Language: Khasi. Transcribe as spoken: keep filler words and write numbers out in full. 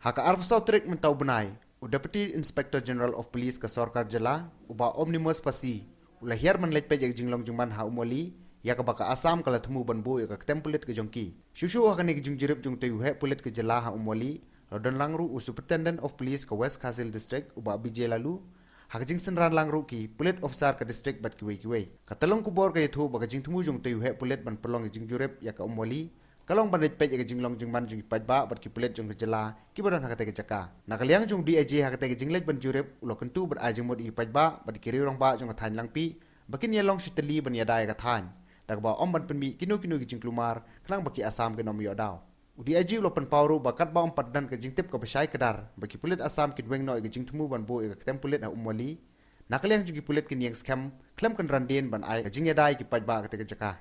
Ha ka arphew saw tarik mynta u bnai, u Deputy Inspector General of Police ka sorkar jylla, u Bah Omnimus Passy, u la hiar ban leit peit ïa ka jinglong jingman ha Umwali, ïa kaba ka Assam ka la thmu ban buh ïa ka ktem pulit ka jong ki. Shuh shuh ha kane ka jingjurip jong utei u heh pulit ka jylla ha Umwali, la don lang ruh u Superintendent of Police ka West Khasi Hills District, u Bah B J Laloo, ha ka jingsynran lang ruh ki pulit officer ka district bad kiwei kiwei. Ka tyllong khubor ka ïathuh ba ka jingthmu jong utei u heh pulit ban pynlong ïa ka jingjurip ïa ka Umwali, ka long ban leit peit ïa ka jinglong jingman jong ki paidbah bad ki pulit jong ka jylla kiba don ha katei ka jaka. Na ka liang jong u D I G ha katei ka jingleit ban jurip u la kyntu bad ai jingmut ïa ki paidbah bad ki riew rangbah jong ka thaiñ Langpih ba kin ïalong shitylli ban ïada ïa ka thaiñ, da kaba ym ban pynmih kino kino ki jingkulmar khnang ba ki Assam kin ym ïoh daw. U D I G u la pynpaw ruh ba katba ym pat don ka jingtip kaba shai kdar ba ki pulit Assam kin weng noh ïa ka jingthmu ban buh ïa ka ktem pulit ha Umwali, na ka liang jong ki pulit kin ïeng skhem khlem kynran dien ban ai ka jingïada ïa ki paidbah ha katei ka jaka.